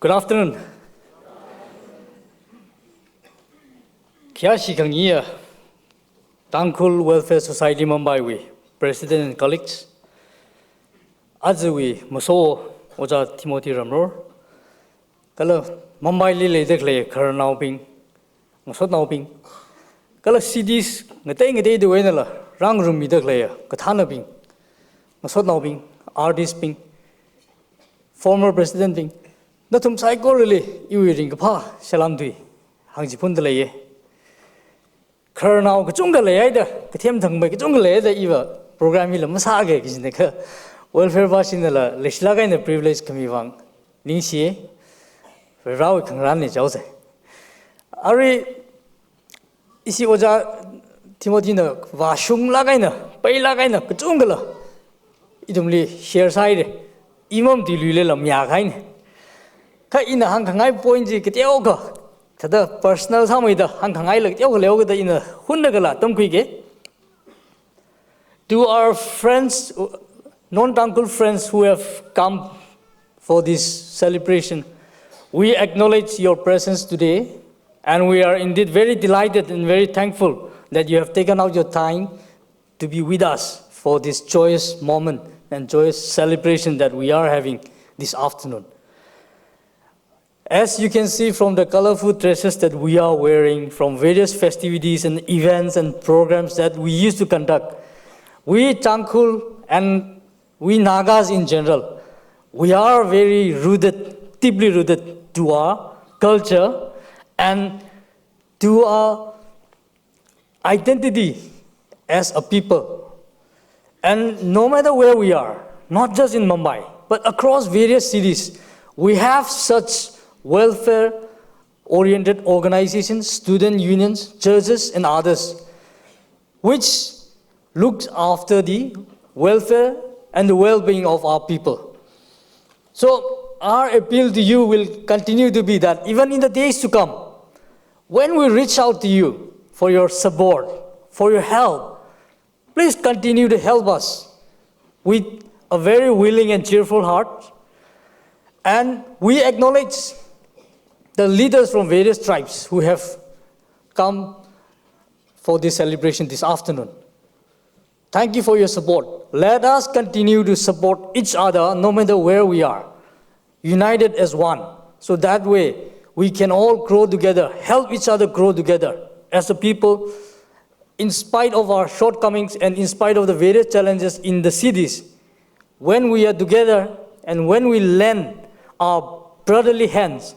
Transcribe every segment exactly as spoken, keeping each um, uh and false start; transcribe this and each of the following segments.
Good afternoon. Khayāshi khangaiya Tangkhul Welfare Society Mumbai wui President and colleagues, ajawui maso Ojā Timothy Ramror, kala Mumbai li leida khalei khararnaobing, ngasotnaobing, kala cities ngatei ngateida einala rāngarummida khalei kathānabing, ngasotnaobing, artist bing, former president bing, nathum saikorali iwui ringkaphā salam tui hāngchiphunda leiya. Khararnao kachungkha leihaida, kathem thangmei kachungkha leihaida iva program hila masāki kajina kha, welfare vāshinala leishilāk eina privilege khami vang ningshiya. Varewui khangarān ni jaose. Arui ishi Ojā Timothy na vāshunglāk eina, peilāk eina kachungkhala ithumli share sāhaira. Imam tiluila lam ya kahaina. Kha ina hāngkhangai point chi kateokha, thāda personal sāmeida hāngkhangaila kateokha leokida ina hunakhala tamkhuike. To our friends, non-Tangkhul friends who have come for this celebration, we acknowledge your presence today, and we are indeed very delighted and very thankful that you have taken out your time to be with us for this joyous moment and joyous celebration that we are having this afternoon. As you can see from the colorful dresses that we are wearing, from various festivities and events and programs that we used to conduct, we Tangkhul and we Nagas in general, we are very rooted, deeply rooted to our culture and to our identity as a people. And no matter where we are, not just in Mumbai, but across various cities, we have such welfare-oriented organizations, student unions, churches, and others, which looks after the welfare and the well-being of our people. So our appeal to you will continue to be that even in the days to come, when we reach out to you for your support, for your help, please continue to help us with a very willing and cheerful heart. And we acknowledge the leaders from various tribes who have come for this celebration this afternoon. Thank you for your support. Let us continue to support each other no matter where we are, united as one. So that way, we can all grow together, help each other grow together as a people, in spite of our shortcomings and in spite of the various challenges in the cities. When we are together and when we lend our brotherly hands,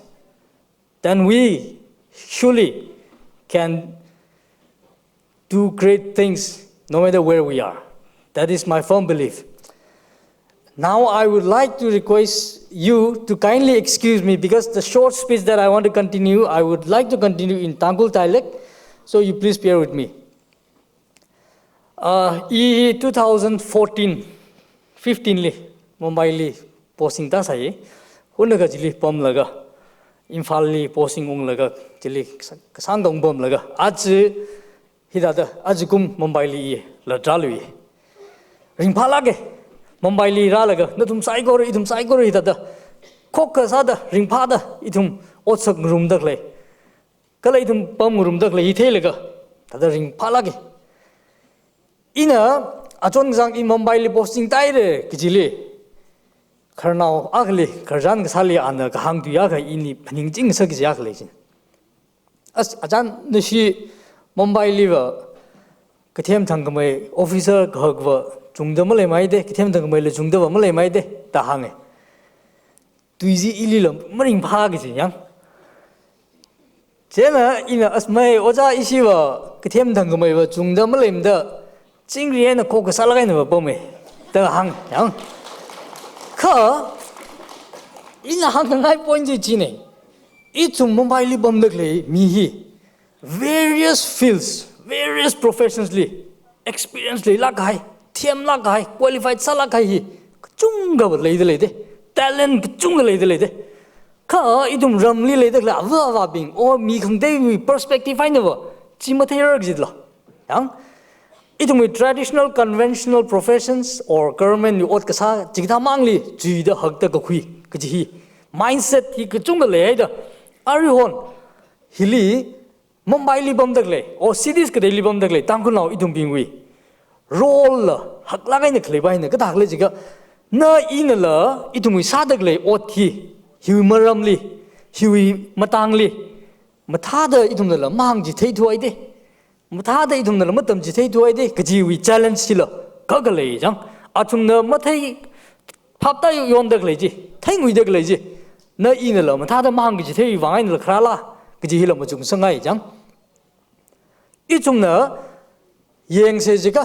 then we surely can do great things no matter where we are. That is my firm belief. Now I would like to request you to kindly excuse me because the short speech that I want to continue, I would like to continue in Tangkhul dialect, so you please bear with me. Uh, I two thousand fourteen, fifteen li Mumbai li posting tāsai. Hunakha chili pamlaga, Imphal li posting unglaga, chili kasāng kasāng dong pamlaga, aja hithāda, ajakum Mumbai li i latrālui. Ringphālāke, Mumbai li rālaga, nathum saikora, ithum saikora hithāda, khokkha sāda, ringphāda, ithum otsak ngarumda khalei, kala ithum pam ngarumda khalei hi theilaga, thāda ringphālāke. Ina achon kazang i Mumbai li posting tāhaira kajili, khararnao akhali, khararchan kasāli ana kahāng tui akha ini phaningching sā kaji akha lei china. As, achān nashi Mumbai liva kathem thangkhamei officer kahakva chungda maleimeida, kathem thangkhameila chungdava maleimeida, da hānga. Tui chi ilila maringphāki chi yang. Chieina ina asmai ojā ishiva kathem thangkhameiva chungda maleimada chingri eina khokkha sālāk einava pamma da hānga yang. Kha ina hāngngai point chi china. Ithum Mumbai li pamda khalei mi hi various fields, various professions li experience leilāk kahai, themlāk kahai, qualified sālāk kahai hi kachungkhava leida leida, talent kachungkha leida leida. Kha ithum ramli leida khalei ava avābing, or mi khangateiwui perspective einava chi matheirarki jitla. Yang, ithumwui traditional, conventional professions or government wui ot kasā chikathā mangli chuida hakda kakhui kaji hi mindset hi kachungkha leihaida. Aruihon hili Mumbai li pamda khalei, or cities kateili pamda khalei Tangkhulnao ithumbingwui role la haklāk eina khaleiva hina kathā khalei jiakha, na inala ithumwui sāda khalei ot hi, hiwui maramli, hiwui matangli, mathāda ithumnala mahāngchitheithuhaide, mathāda ithumnala matamchitheithuhaide kajiwui challenge chila kakā lei chang. Athumna mathei phaptā yonda khalei chi, theinguida khalei chi, na inala mathāda mahāngkachithei vang einala kharāla kaji hila machukngasakngai chang. Ithumna yangsa jiakha,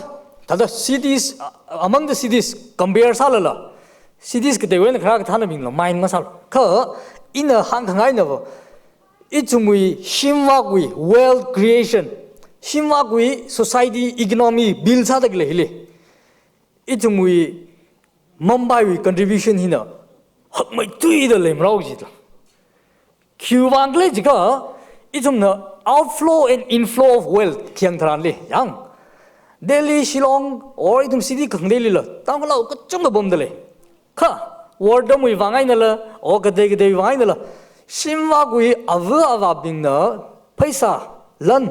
thāda cities, among the cities compare sālala, cities kateiwui eina kharā kathānabingla mind masālu. Kha ina hāngkhangainava, ithumwui shimvakwui wealth creation, shimvakwui society economy build sāda khalei hili ithumwui Mumbai wui contribution hina hakmeithuida leimarao jida. Khiwui vang khala jiakha, ithumna outflow and inflow of wealth khayang tharanli, yang, Delhi, Shillong, or ithum city khangateilila Tangkhulnao kachungkha pamda lei. Kha war tamwui vang einala, or katei kateiwui vang einala, shimvakwui ava avābingna pheisā lan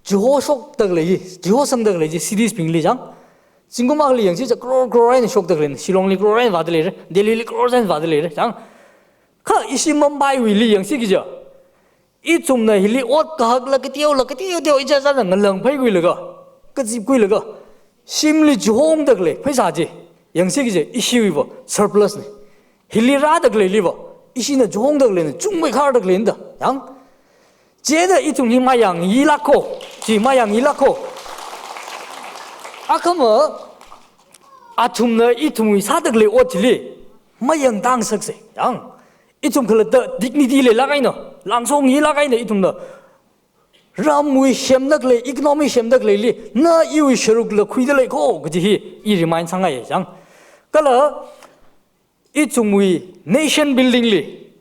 chihoshokda khalei, chihosangda khalei chi cities bingli chang. Zingkum akhali yangsi jiakha crore crore eina shokda khalei, Shillong li crore eina vāda leira, Delhi li crore eina vāda leira chang. Kha ishi Mumbai wuili yangsi kaja, ithumna hili ot kahakla kateola kateo teo ichichāna ngalāng phaikhuilaga, kazipkhuilaga, shimli chihongda khalei pheisā chi yangsi kaja, ishiwuiva surplus na. Hili rāda khaleiliva ishina chihongda khaleina chungmei kharda khaleina da, yang. Chieina ithum hi mayāngyilākho, chi mayāngyilākho. Akhama athumna ithumwui sāda khalei ot chili mayangtāngasaksa, yang. Ithum khalatta dignity leilāk eina, langshongyilāk eina ithumna ramwui semda khalei, economy semda khaleili na iwui sharukla khuida leikho kaji hi i remind sāngai, yang. Kala ithumwui nation building li,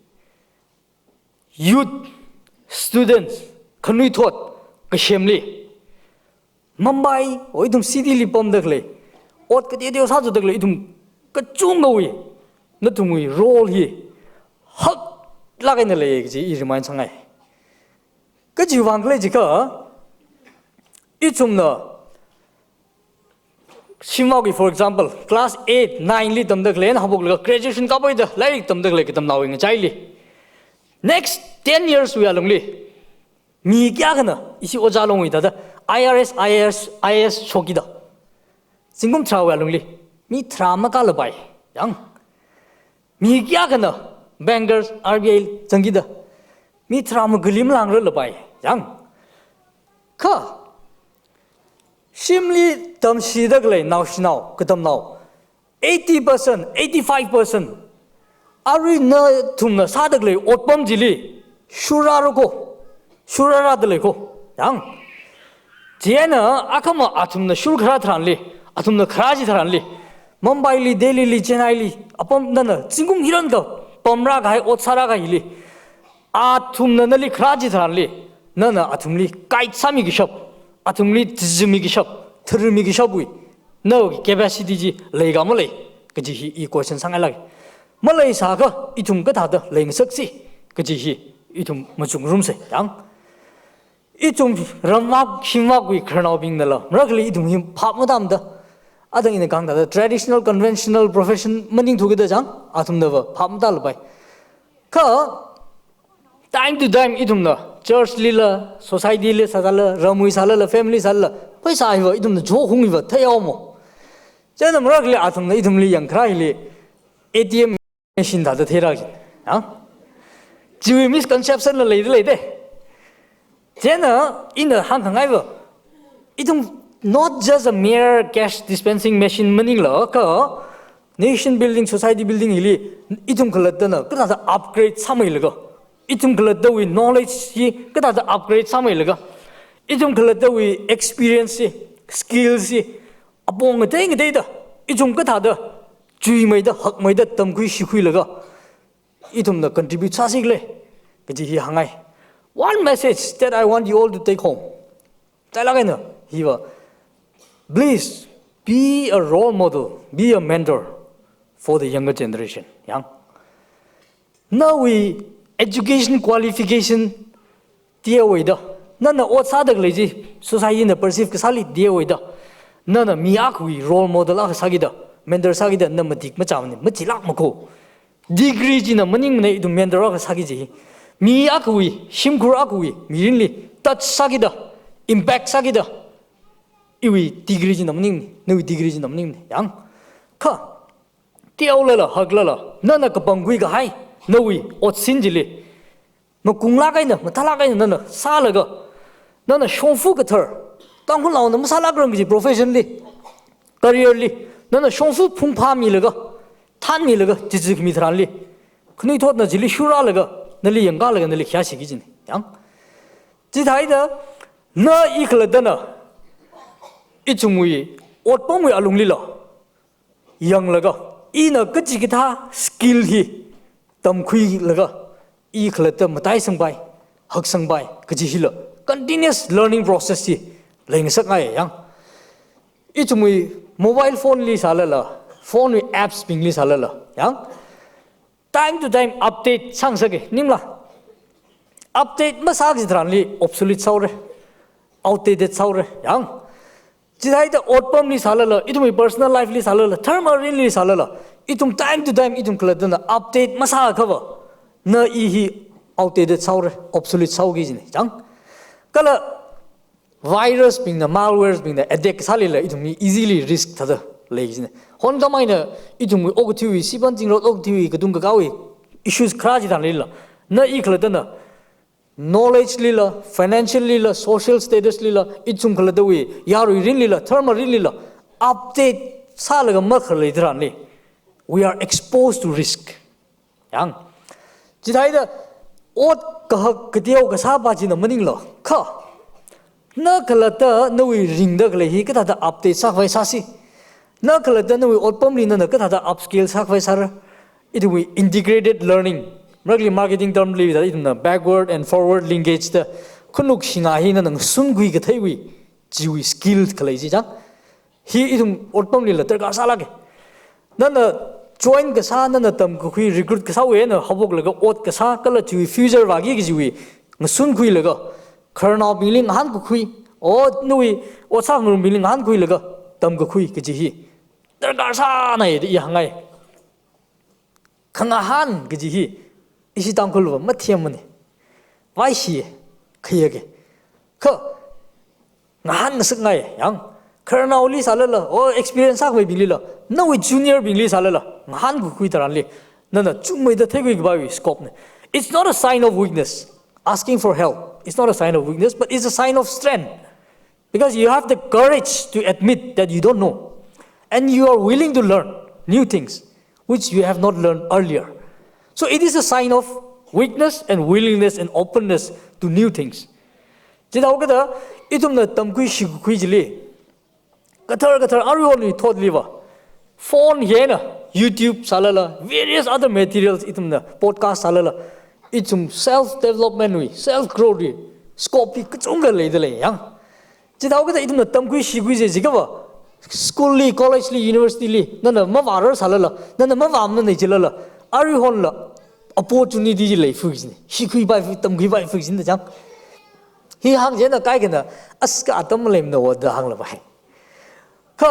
youth, students, khanuithot kasemli, Mumbai, or ithum city li pamda khalei, ot kateo teo sāzatda khalei ithum kachungkhawui, nathumwui role hi haklāk eina lei kaji i remind sāngai. Kajiwui vang khala jiakha, ithumna shimvawui, for example, class eight, nine li tamda khalei, haophoklaga graduation kapaida lairik tamda khalei katamnaowui ngachaili, next ten years wui alungli mi kayākhana ishi ojā Longwui thāda I R S, I A S, I A S shokkida? Zingkum tharāwui alungli mi tharā makālapai, yang. Mi kayākhana bankers, R B I zangkida? Mi tharā makali malāngrarlapai, yang. Kha shimli tamshida khalei naoshinao, katamnao, eighty percent, eighty-five percent arui nathumna sāda khalei otpam chili shurrārakho, shurrārāda leikho, yang. Chieina akhama athumna shurkharā tharanli, athumna kharāchi tharanli, Mumbai li, Delhi li, Chennai li, apam nana zingkum hiyākha pamrākahai ot sārākahai hili, athumna nali kharāchi tharanli, nana athumli guide sāmikashap, athumli tizimikashap, tharmikashapwui nawui capacity chi leika malei kaji hi i question sāngailāka. Maleisākha ithum kathāda leingasaksi kaji hi ithum machukngarumsa, yang. Ithum ramvak shimvakwui khararnaobingnala marakhali ithum hi phap matāmada, athang ina kahāng thāda traditional, conventional profession maningthu kida chang, athumnava phap matālapai. Kha time to time ithumna church lila, society li sāsāla, ramwui sālala, family sālala, pheisā hiva ithumna chihokhuiva theihaomo. Chieina marakhali athumna ithumli yangkharā hili A T M machine thāda theirāki, ha? Chiwui misconception la leida leida. Chieina ina hāngkhangaiva, ithum not just a mere cash dispensing machine maningla, kha nation building, society building hili ithum khalattana kathāda upgrade sāmeilaga, ithum khalattawui knowledge hi kathāda upgrade sāmeilaga, ithum khalattawui experience hi, skills hi, apong ngatei ngateida ithum kathāda chuimeida, hakmeida, tamkhui shikhuilaga ithumna contribute sāsi khala kaji hi hāngngai. One message that I want you all to take home. Tailāk eina hiva, please be a role model, be a mentor for the younger generation. Yang. Nawui education qualification teohaida, nana ot sāda khalei chi society na perceive kasāli teohaida, nana mi akhawui role model akha sākida, mentor sākida na matik machāmane, machilākmako. Degree china maningmane ithum mentor akha sāki kaji. Mi akhawui, shimkhur akhawui mirinli touch sākida, impact sākida, iwui degree china maningmane, nawui degree china maningmane. Yang, kha, teolala, haklala, nana kapangkhui kahai, nawui otsin chili makunglāk eina, mathālāk eina nana sālaga, nana shongfa kathar, Tangkhulnaona masālākrang kaji profession li, career li, nana shongfa phungphāmilaga, thanmilaga, chichi khami tharanli, khanuithotna chili shurālaga, nali yangkālaga, nali khayāshiki kajine. Yang, chithāda, na i khalattana, ithumwui otpamwui alunglila yanglaga, ina kachikathā skill hi tamkhuilaga, i khalatta mataisangpai, haksangpai kaji hila continuous learning process hi leingasakngai. Yang, ithumwui mobile phone li sālala, phone wui apps bingli sālala, yang, time to time update sāngasake, ningla? Update masā kaji tharanli obsolete sāhaora, outdated sāhaora. Yang, chithāda otpamli sālala, ithumwui personal life li sālala, tharmarinli sālala, ithum time to time ithum khalattana update masāakhava, na i hi outdated sāhaora, obsolete sāhaoki kajine. Yang, kala virus bingna, malwares bingna attack kasālila ithum hi easily risk thāda lei kajine. Honkhamei eina ithumwui okathuiwui, sipan zingrot okathuiwui, katung kakāwui issues kharā chitharanlila, na i khalattana knowledge lila, financial lila, social status lila, ithum khalattawui yarui rinlila, tharmarinlila update sālaga makhalei tharanli, we are exposed to risk. Yang, chithāda ot kahak kateo kasāpa china maningla, kha, na khalatta nawui ringda khalei hi kathāda update sākhavai sāsi. Na khalatta nawui otpamli nana kathāda upskill sākhavai sāra. Ithumwui integrated learning, marakli marketing term li da ithumna backward and forward linkage da, khanuk shinga hi nana ngasunkhui katheiwui, chiwui skill khalei chi chang. Hi ithum otpamlila darkar sālāke. Nana join kasā, nana tamkakhui, recruit kasāwui eina haophoklaga ot kasā, kala chiwui future vāki kajiwui ngasunkhuilaga, khararnaobingli ngahānkakhui, o nawui ot sāngarumbingli ngahānkhuilaga tamkakhui kaji hi darkar sānai da i hāngngai. Khangahān kaji hi ishi Tangkhulva mathemmane. Vaishi, khayāke. Kha, ngahānngasakngai. Yang, khararnaoli sālala, o experience sākhameibinglila, nawui junior bingli sālala ngahānkakhui tharanli, nana chungmeida theikhui khavaiwui scope ne. It's not a sign of weakness. Asking for help, it's not a sign of weakness, but it's a sign of strength. Because you have the courage to admit that you don't know. And you are willing to learn new things which you have not learned earlier. So it is a sign of weakness and willingness and openness to new things. Chithāhaokida, ithumna tamkhui shikhui chili, kathar kathar aruihonwui thotliva, phone hi eina, YouTube sālala, various other materials, ithumna podcast sālala, ithum self development wui, self growth wui scope hi kachungkha leidalei. Yang, chithāhaokida ithumna tamkhui shikhui chi jiakhava, school li, college li, university li nana mavārar sālala, nana mavāmana jilala, aruihonla opportunity chi leifuk kajine. Shikhuipaifuk, tamkhuipaifuk kajine chang. Hi hāngchieina kaikhana, as ka atam maleimana wo da hānglapai. Kha,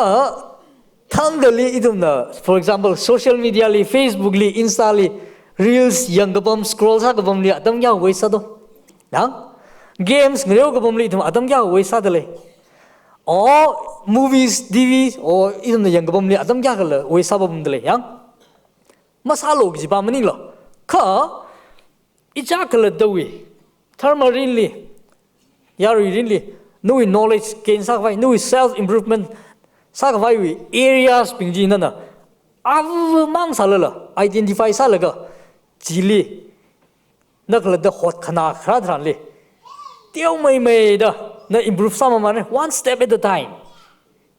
thangkhali ithumna, for example, social media li, Facebook li, Insta li, reels yangkapam, scroll sākapamli atam kayākha waste sādo? Yang, games ngareokapamli ithum atam kayākha waste sādalei? O movies, T V, o ithumna yangkapamli atam kayākhala waste sāpamdalei? Yang, masālu kajipa maningla. Kha, ichā khalattawui, tharmarinli, yaruirinli, nawui knowledge gain sākhavai, nawui self improvement sākhavaiwui areas bing chi nana avamang sālala identify sālaga, chili na khalatta hotkhana kharā tharanli, teomeimeida na improve sāmamane, one step at a time.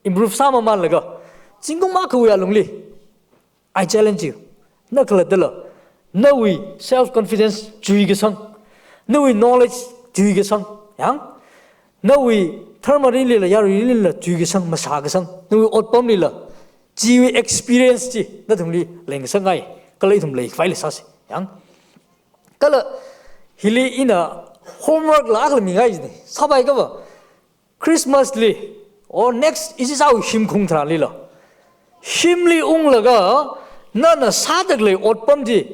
Improve sāmamanlaga, zingkum akhawui alungli, I challenge you. Na khalattala, nawui self confidence chuikasang, nawui knowledge chuikasang, yang, nawui tharmarinlila, yaruirinlila chuikasang, masākasang, nawui otpamlila, chiwui experience chi nathumli leingasakngai, kala ithum leikhavai leisāse. Yang, Kala hili ina homework la akla mingai jine. Sāpai kava Christmas li or next ichichāwui shim khaung tharanlila, shimli unglaga nana sādaklei otpam chi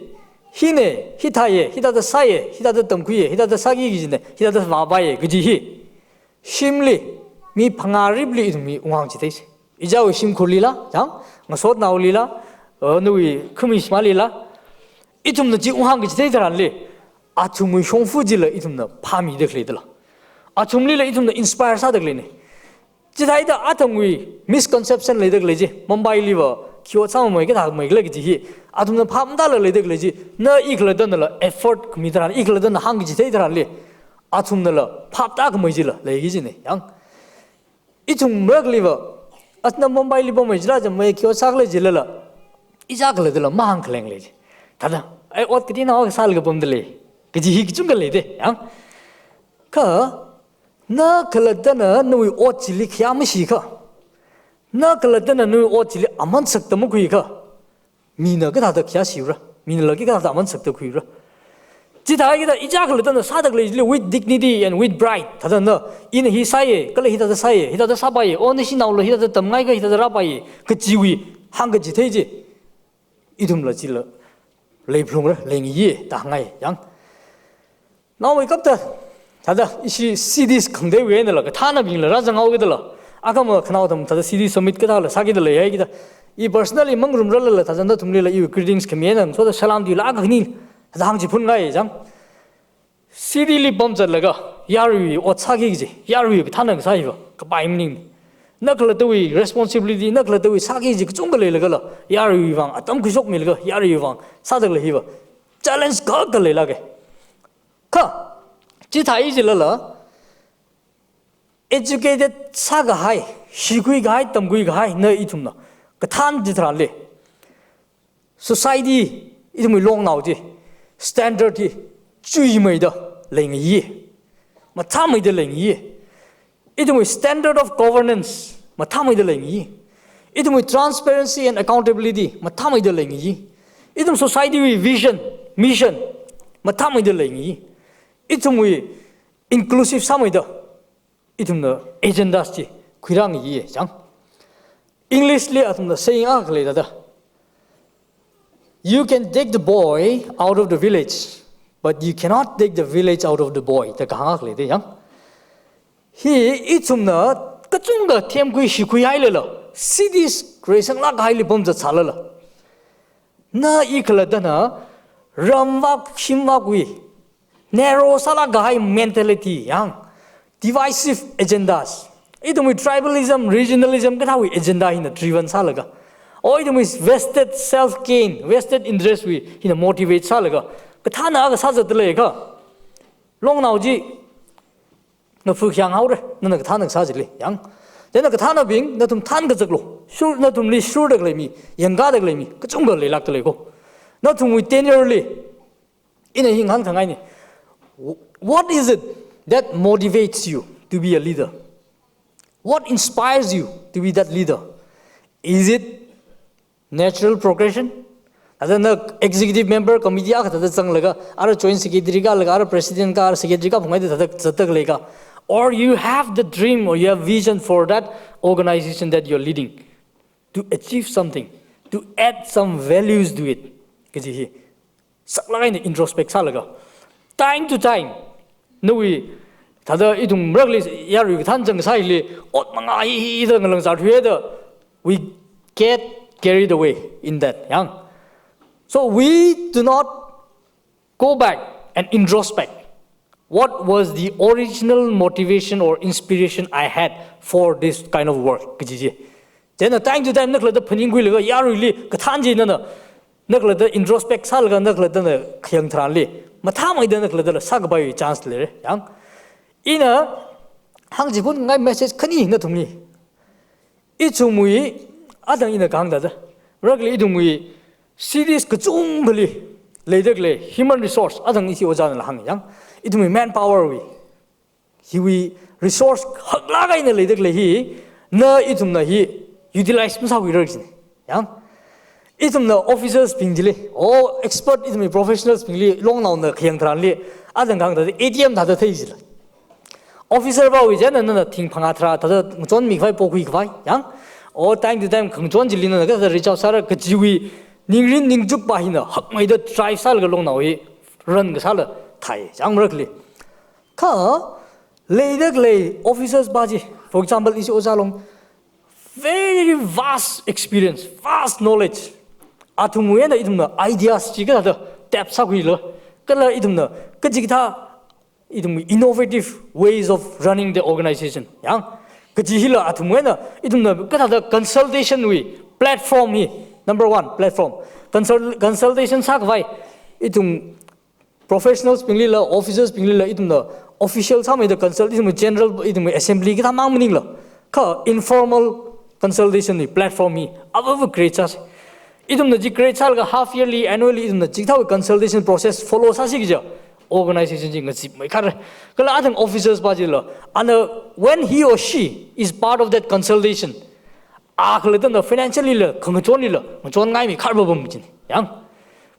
hine, hithāye, hithāda sāye, hithāda tamkhuiye, hithāda sāki kajine, hithāda vāpaiye kaji hi shimli mi phangā ripli ithum mi unghāng chitheise. Ichāwui shimkhurlila, chang, ngasotnaolila, uh, nawui khami shimālila, ithumna chi unghāng kachithei tharanli, athumwui shongfa chila ithumna phāmidakhalei dala, athumlila ithumna inspire sādakhaleine. Chithāda athumwui misconception leidakhalei chi, Mumbailiva khi ot sāmamei kathāmei khala kaji hi athumna phap matāla leidakhalei chi, na i khalattana la effort khami tharan, i khalattana hāng kachithei tharanli, athumnala phap tākhamei chila leiki jine. Yang, ithum marakhaliva, asna Mumbaili pamei chila, jamei khi ot sākhala jilala, ichā khalattala mahāngkhaleng lei chi. Thāda, ai ot kateonao sālaga pamdalei kaji hi kachungkha leide. Yang, kha na khalattana nawui ot chili khayā mashikha, na khalattana nawui ot chili aman sakta makhuikha, mina kathāda khayā shiura, minala khi kathāda aman sakta khuira. Chithākida ichā khalattana sādakhaleili with dignity and with pride, thāda na, ina hi sāye, kala hithāda sāye, hithāda sāpaiye, o nashinaola hithāda tamngaikha hithāda rāpaiye kajiwui hāng kachithei chi, ithumla chila leiphalungra, leingayi da hāngngai. Yang, naomeikapta, thāda ishi C Ds khangateiwui einala kathānabingla rāzanghaokida la, akhama khanao atam thāda C D submit kathāla sākida leihaikida, i personally mangarumrarlala thāda nathumlila iwui greetings khami eina ngasoda salam tuila akha khani thāda hāngchiphunngai. Yang, C D li pamzatlaga yaruiwui ot sāki kaji, yaruiwui kathāna kasā hiva kapai maning. Na khalattawui responsibility, na khalattawui sāki kaji kachungkha leilagala, yaruiwui vang atam khuishokmilaga yaruiwui vang sādakhalei hiva challenge kakā leilāke. Kha chithāi jilala, educated sākahai, shikhuikahai, tamkhuikahai na ithumna kathān chi tharanli, society, ithumwui longnao chi, standard chi chuimeida leingayi, mathāmeida leingayi. Ithumwui standard of governance mathāmeida leingayi. Ithumwui transparency and accountability mathāmeida leingayi. Ithum society wui vision, mission mathāmeida leingayi. Ithumwui inclusive sāmeida ithumna agendas chi khuirāngayi chang. English li athumna saying akha leida, "You can take the boy out of the village, but you cannot take the village out of the boy," da kahāng akha leida. Yang, hi ithumna kachungkha themkhui shikhuihailala, cities reisanglaga haili pamzat sālala, na i khalattana ramvak shimvakwui narrow sālāk kahai mentality, yang, divisive agendas, ithumwui tribalism, regionalism kathāwui agenda hina driven sālaga, o ithumwui vested self gain, vested interest wui hina motivate sālaga kathāna kasā zatda leikha, longnao chi na phukyang haora, nana kathāna kasā chili, yang. Chieina kathānabing, nathum thānkazaklu, shur, nathumli shurdakhalei mi, yangkādakhalei mi kachungkha leilākda leiko. Nathumwui tenure li, ina hi ngahānkhangaine. Wh-, what is it that motivates you to be a leader? What inspires you to be that leader? Is it natural progression? Thāda na executive member committee akha thāda zanglaga, ara joint secretary kālaga, ara president kā, ara secretary kāphungaida thāda zatdakhalei kā? Or you have the dream or you have vision for that organization that you're leading to achieve something, to add some values to it, kaji hi saklāk eina introspect sālaga, time to time, nawui, thāda ithum marakhali yarui kathān zangkasā hili ot mangā hi hi da ngalangzat huida, we get carried away in that, yang. So we do not go back and introspect. What was the original motivation or inspiration I had for this kind of work? Kaji chi. Chieina time to time na khalatta phaningkhuilaga yaruili kathān chi nana, na khalatta introspect sālaga na khalattana khayang tharanli mathāmeida na khalattala sākapaiwui chance leira, yang. Ina hāngchiphunngai message khani nathumli. Ithumwui, adang ina kahāng thāda, marakhali ithumwui cities kachungkhali leidakhalei human resource, adang ishi ojānala hāng, yang, ithumwui manpower wui, hiwui resource haklāk eina leidakhalei hi, na ithumna hi utilize masākhuirar jine, yang. Ithumna officers bing chili, o expert ithumwui professionals bingli longnaona khayang tharanli, athang khang thāda A T M thāda thei chila. Officer pāwui china nana thing phangā tharā thāda ngachonmi khavai pokhui khavai, yang. O time to time khangachon chili nana kathāda reach out sāra kajiwui ningrin ningchuk pā hina hakmeida drive sālaga longnao hi run kasāla thai, yang marakli. Kha, leida khalei officers pā chi, for example, ishi ojā long, very vast experience, vast knowledge. Athumwui eina ithumna ideas chi kathāda tap sākhuilo, kala ithumna kachikathā ithum innovative ways of running the organization. Yang, kaji hila athumwui eina ithumna kathāda consultation wui platform hi, number one, platform. Consult-, consultation sākhavai, ithum professionals binglila, officers binglila, ithumna official sāmeida consult, ithum general, ithum assembly kathā mang maningla, kha informal consultation wui platform hi avava create sāsa. Ithumna chi create sālaga half yearly, annually ithumna chikathāwui consultation process follow sāsi kaja organization chi ngazipmei khare. Kala athang officers pā chila, ana when he or she is part of that consultation, a khalattana financially la, khangachonli la, ngachonngaimei khare pāpam china. Yang,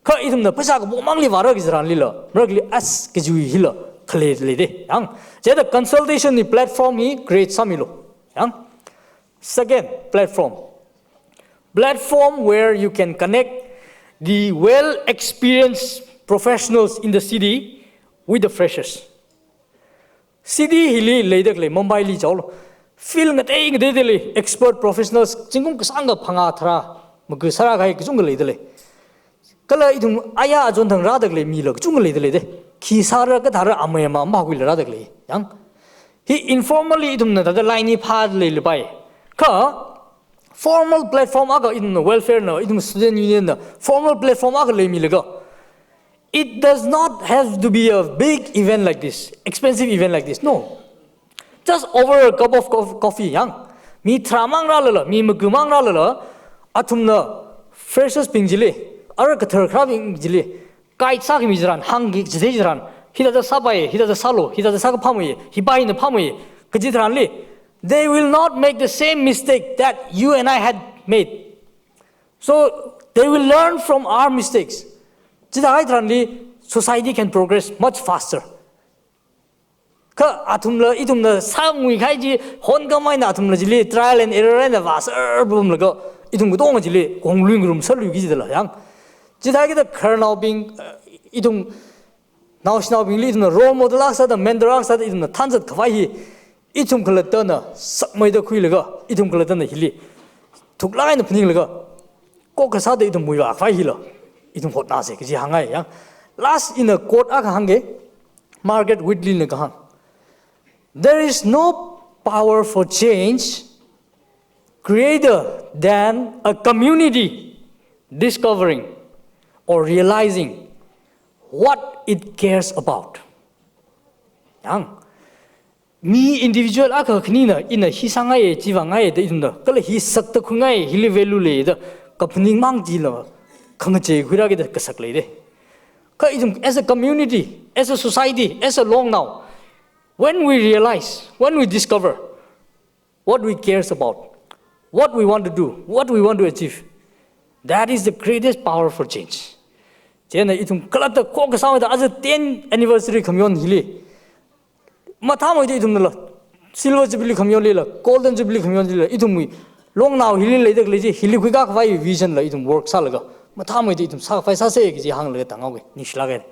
kha ithumna pheisā kapomangli vāra kaji tharanlila, marakli as kajiwui hila khalei leida. Yang, chithāda consultation wui platform hi create sāmilo. Yang, second platform. Platform where you can connect the well-experienced professionals in the city with the freshers. City hili leida khalei Mumbaili chaolo, field ngatei ngateida lei, expert professionals, zingkum kasāngkha phangā tharā, maga sārā kahai kachungkha leida lei. Kala ithum aya achon thang rāda khalei mila kachungkha leida lei de. Khi sāra kathāra amei ama mapākhuila rāda khalei. Yang, hi informally ithumna thāda line hi phāda leilapai. Kha formal platform akha ithumna welfare na, ithum student union na, formal platform akha leimilaga, it does not have to be a big event like this, expensive event like this. No. Just over a cup of co-, coffee, yang. Mi tharā mang rālala, mi maga mang rālala, athumna freshers bing chili, ara kathar kharābing chili, guide sākhami tharan, hāngki chithei tharan, hithāda sāpai, hithāda sālo, hithāda sākha phāmei, hi pā hina phāmei, kaji tharanli, they will not make the same mistake that you and I had made. So they will learn from our mistakes. Chithāhai tharanli, society can progress much faster. Kha athumla, ithumla sāngui kahai chi, hon kamaina athumla chili, trial and error eina vāsārbumlaga, ithum katonga chili, konglui ngarum sāluiki jidala, yang. Chithākida khararnaobing, eh, ithum naoshinaobingli ithumna role model akha sāda, mentor akha sāda, ithumna thanzat khavai hi, ithum khalattana sakmeida khuilaga, ithum khalattana hili thuklāk eina phaninglaga, kokkha sāda ithum muivā khavai hila ithum hotnāsa kaji hāngngai, yang. Last ina quote akha hāngke, Margaret Wheatley na kahāng. There is no power for change greater than a community discovering or realizing what it cares about. Yang, mi individual akha khanina, ina hi sāngaiya, chi vāngaiya da ithumna, kala hi sakta khuingai, hili value leiya da kaphaning mang chila khangachei khuirāki da kasak lei de. Kha ithum as a community, as a society, as a longnao, when we realize, when we discover what we cares about, what we want to do, what we want to achieve, that is the greatest power for change. Chieina ithum khalatta kokkha sāmeida, aja ten anniversary khamayon hili mathāmeida ithumnala, silver jubilee khamayonlila, golden jubilee khamayonlila, ithumwui longnao hili leida khalei chi, hili khuikā khavai vision la ithum work sālaga, mathāmeida ithum sākhavai sāsa kaji hānglaga tānghaoke, ningshilāke.